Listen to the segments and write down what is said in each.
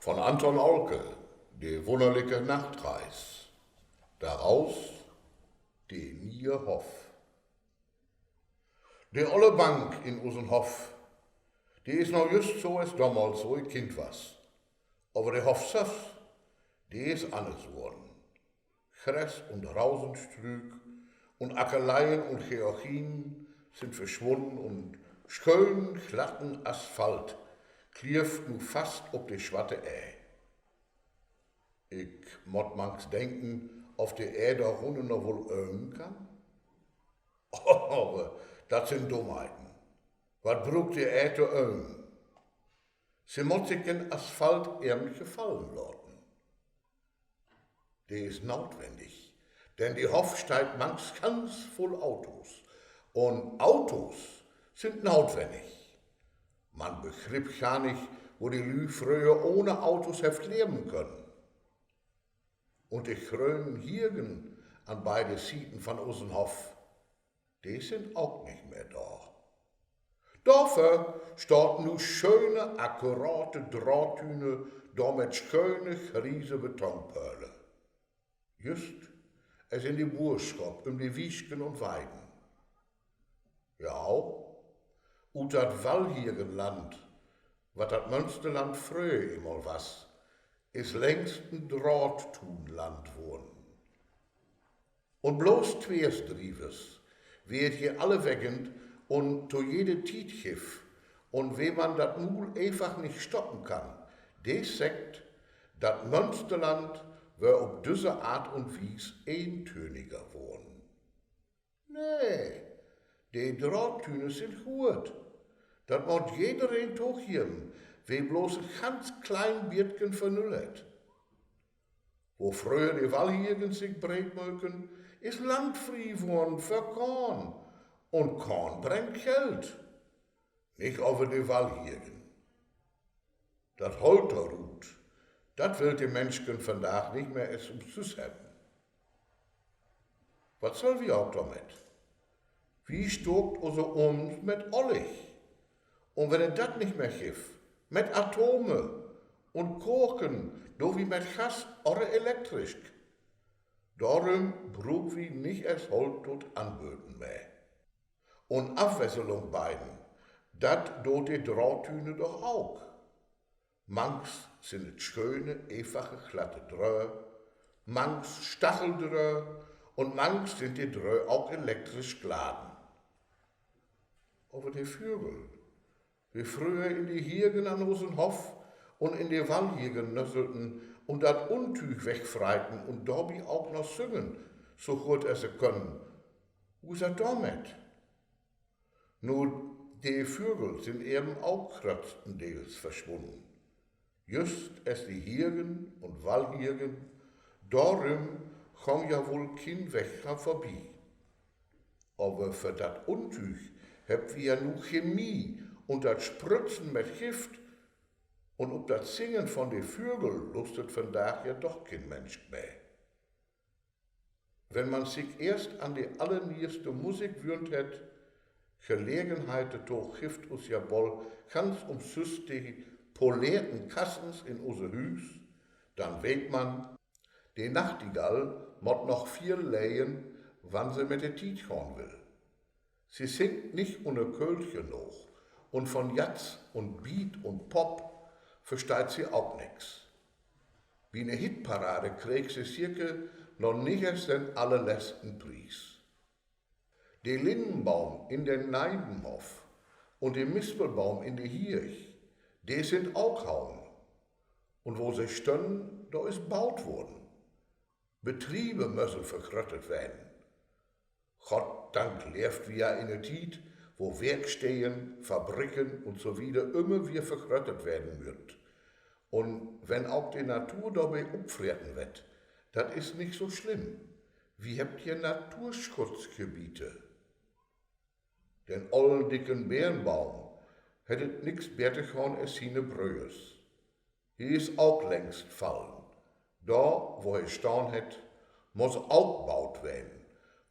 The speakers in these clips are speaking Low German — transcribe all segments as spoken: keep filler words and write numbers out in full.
Von Anton Aulke, De wunnerliche Nachtreis. Daraus: De nie'e Hoff. De olle Bank in usen Hoff, de is noch jüst so as domals, wo ik Kind was. Aver de Hoff sülvst, de is anners worrn. Gress un Rausenstrüük un Ackeleien un Georginen sünd verswunnen un schönen glatten Asphalt klievt nu fast op de swatte Eer. Ik mutt manks denken, of de Eer dor runnen noch woll ömen kann. Aver dat sünd Dummheiten. Wat bruukt de Eer to ömen? Se mutt sik den Asphalt even gefallen laten. De is nootwennig, denn de Hoff steiht mangs ganz vull Autos. Un Autos sünd nootwennig. Man begrippt gar nich, wo de Lüüd fröher ohne Autos hefft leven können. Un de grönen Hiegen an beide Sieten von usen Hoff, de sünd ok nich mehr dor. Dorför staht nu schöne, akkurate Draattüne dor mit schöne griese Betonpöle, jüst as in de Buurschop üm de Wiesken un Weiden. Ja, ut dat Wallhiegenland, wat dat Mönsterland fröher eenmal was, is längst en Draattuunland worrn. Un blots Tweersdrievers, we et hier alle wegent un to jede Tiet gifft, un we man dat Muul eenfach nich stoppen kann, de seggt, dat Mönsterland wöör op düsse Art un Wies eentöniger worrn. Nee, de Draattüne sünd goot. Dat mutt jedereen togeven, we blots en ganz klein bietken vernüllert. Wo fröher de Wallhiegen sik breet möken, is Land frie worrn för Koorn. Un Koorn brengt Geld. Nich aver de Wallhiegen. Dat Holt dorut, dat willt de Mensken vandaag nich mehr es ümsüss hebben. Wat söllt wi ok dormit? Wi stookt use Ovens mit Ollig. Un wenn et dat nich mehr gifft, mit Atome. Un koken doot wi mit Gas oder elektrisch. Dorüm bruukt wi nich es Holt to't Anböten mehr. Un Afwesselung beiden, dat doot de Draattüne doch ok. Mangs sünd et schöne, eenfache, glatte Dröö, mangs Stacheldröö un mangs sünd de Dröö ok elektrisch geladen. Aver de Vügel, de fröher in de Hiegen an usen Hoff un in de Wallhiegen nösselten un dat Untüüg wegfreiten un dorbi ok noch süngen, so goot as se können, wo is dat dormit? Nu, de Vügel sünd even ok gröttstendeels verswunnen, jüst as de Hiegen un Wallhiegen. Dorüm gong ja woll kien Weg dran vörbi. Aver för dat Untüüg hebbt wi ja nu Chemie un dat Sprützen mit Gift, un op dat Singen von de Vügel lustert vandaag ja doch kien Mensk mehr. Wenn man sik eerst an de allernieste Musik wöhnt hett, Gelegenheit dorto gifft us ja boll ganz ümsüss de poleerten Kassens in use Hüüs, denn weet man, de Nachtigall mutt noch veel lehren, wann se mit de Tiet gahn will. Se singt nich ünnerköhlt noog, un von Jazz un Beat un Pop versteiht se ok nix. Bi 'ne Hitparade kreeg se seker noch nich es den allerletzten Pries. De Linnenbaum in den Neidenhoff un de Mispelbaum in de Hieg, de sünd ok hauen. Un wo se stönnen, dor is baut worrn. Betriebe mössen vergröttert weren. Gott Dank leevt wi ja in 'ne Tiet, wo Werksteden, Fabriken un so wieder ümmer wier vergröttert weren mööt. Un wenn ok de Natur dorbi opfreten wert, dat is nich so slimm. Wi hebbt hier Naturschutzgebiete. Den ollen dicken Beernbaum hett et nix beter gahn as siene Bröörs. He is ok längst fallen. Dor, wo he stahn hett, muss ok baut weren.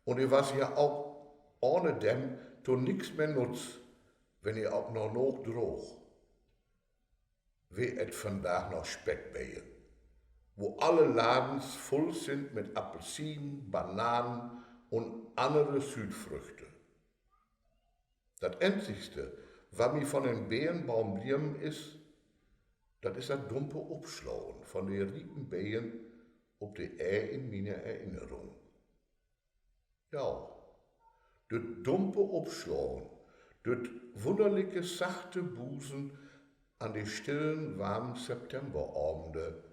Un he was ja ok ahne dem to nix mehr nutz, wenn he ok noch noog droog. weer et vandaag noch Speckbeern, wo alle Ladens vull sind mit Appelsinen, Bananen un annere Südfrüchte. Dat Eenzigste, wat mi von den Beernbaum blieven is, dat is dat dumpe Opslagen von de riepen Beern op de Eer in miene Erinnerung. Ja, düt dumpe Opslagen, düt wunnerlike sachte Busen an de stillen, warmen Septemberavende,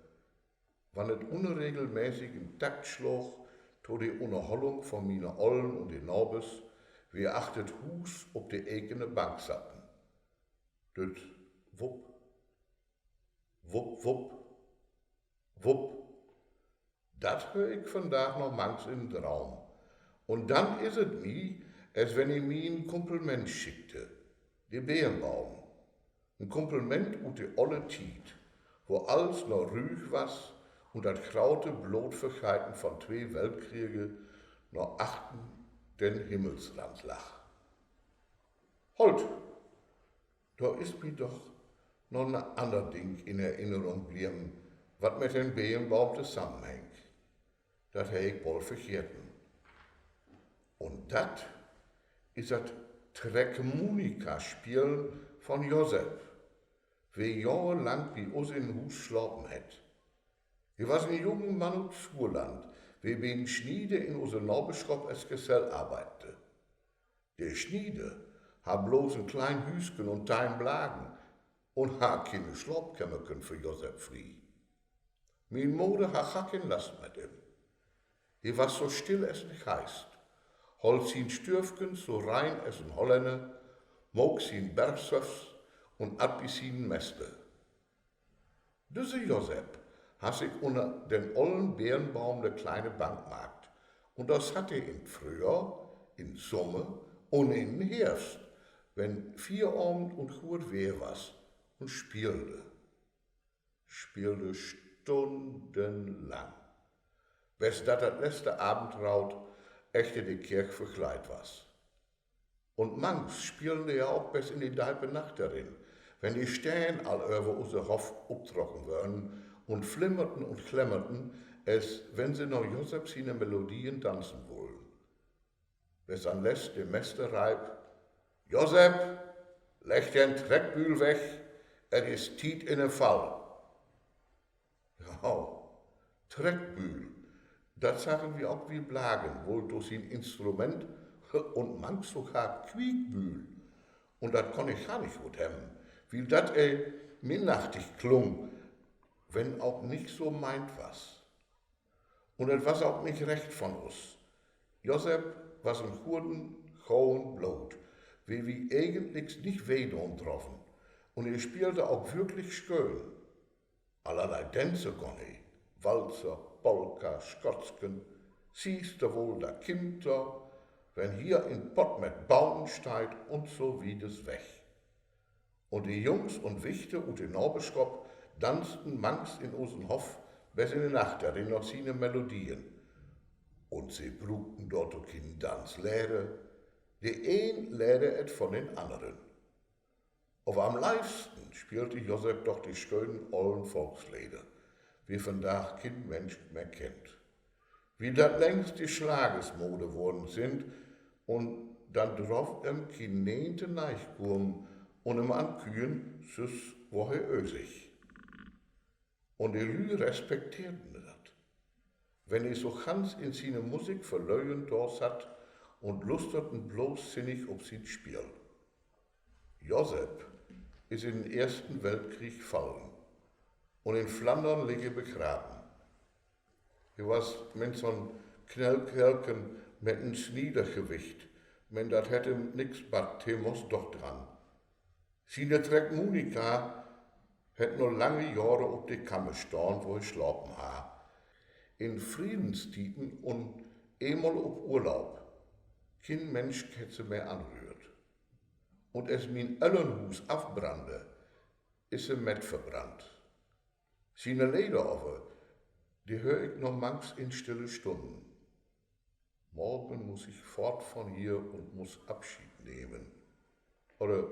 wann et unregelmäßig in Takt sloog to de Unnerhollung von miene Ollen un de Nabers, wer achter 't Huus op de ekene Bank satten. Düt Wupp, wupp, wupp, wupp. Dat höör ik vandaag noch mangs in 'n Draum. Un dann is et mi, as wenn he mi en Kumpelment schickte. De Beernbaum. En Kumpelment ut de olle Tiet, wo allens noch rüüg was un dat graute Blootvergeiten von twee Weltkriege noch achtern den Himmelsrand lagg. Holt, dor is mi doch noch 'n anner Ding in Erinnerung blieven, wat mit den Beernbaum tosamenhängt. Dat harr ik bold vergeten. Un dat is dat Treckmunika-Spielen von Josep, wer johrenlang bi us in Huus slapen hett. He was en jungen Mann ut Suerland, wer bi en Snieder in use Naberschop as Gesell arbeidte. De Snieder harr blots en klein Hüüsken un tein Blagen un harr kene Slaapkämmerken för Josep frie. Mien Moder harr gar keen Last met em. He was so still as en Geist, holl sien Stüövken so rein as en Hollänner, maak sien Bergsöffs un at bi sienen Mester. Düsse Josep harr sik unner den ollen Beernbaum ne kleine Bank maakt, un dor satt he in Fröhjohr, in Sommer un in Hervst, wenn Fieravend un goot Weer was, un speelde. Speelde stundenlang, bes dat dat letzte Avendroot achter de Kirk vergleit was. Un mangs speelde he ja ok bes in de deipe Nacht herin, wenn de Steern al över use Hoff optrocken wören un flimmerten un klemmerten, as wenn se na Josep siene Melodien danzen wullen. Bes anletzt de Mester reip: Josep, legg den Treckbühl weg, et is Tiet in de Fall. Ja, Treckbühl, dat saggen wi ok bi Blagen woll to sien Instrument, un mangs sogar Quiekbühl. Un dat kunn he gar nich goot hebben, wiel dat e minnachtig klung, wenn ok nich so meint was. Un dat was ok nich recht von us. Josep was en goden, goden Bloot, wer wi egentliks nich weh doon droffen, un he speelde ok würklich schöön. Allerlei Dänze kunn he: Walzer, Polka, Schotsken, Siehst du wohl, da kimmt er, Wenn hier en Pott met Bauhnen steiht un so wieders weg. Un de Jungs un Wichter ut de Naberschop danzten mangs in usen Hoff bes in de Nacht herin na siene Melodien. Un se bruukten dorto kien Danzlehrer, de een lehrde et von den anneren. Aver am leivsten speelde Josep doch de schönen ollen Volksleder, wer vandaag kien Mensch mehr kennt, wiel dat längst de Schlagers Mode worrn sind, un dann droff em kien een to neig kuemen un em anküern, süss wor he ösig. Un de Lüü respekteerten dat, wenn he so ganz in siene Musik verlören dor satt un lusterten blots sinnig op sien Spiel. Josep is in den Eersten Weltkrieg fallen, un in Flandern ligg he begraven. He was men so'n Knellkerlken met en Sniedergewicht, men dat hett em nix batt, he muss doch dran. Siene Treckmunika hett noch lange Johre op de Kammer stahn, wo he slapen harr, in Friedenstieden un eenmal op Urlaub. Kien Mensch hett se mehr anröhrt. Un as mien Öllernhuus afbrannde, is se met verbrannt. Siene Leder aver, de höör ik noch mangs in stille Stunden. Morgen muss ich fort von hier und muss Abschied nehmen. Oder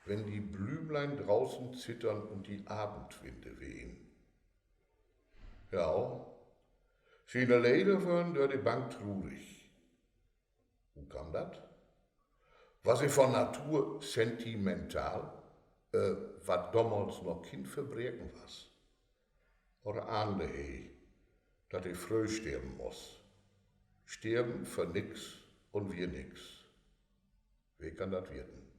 Wenn die Blümlein draußen zittern und die Abendwinde wehen. Ja, siene Leder wören dör de Bank trurig. Wo kaam dat? Was he von Natur sentimental, äh, wat domals noch kien Verbreken was? Oder ahnde he, dat he fröh sterven muss? Sterven för nix un wier nix. We kann dat weten?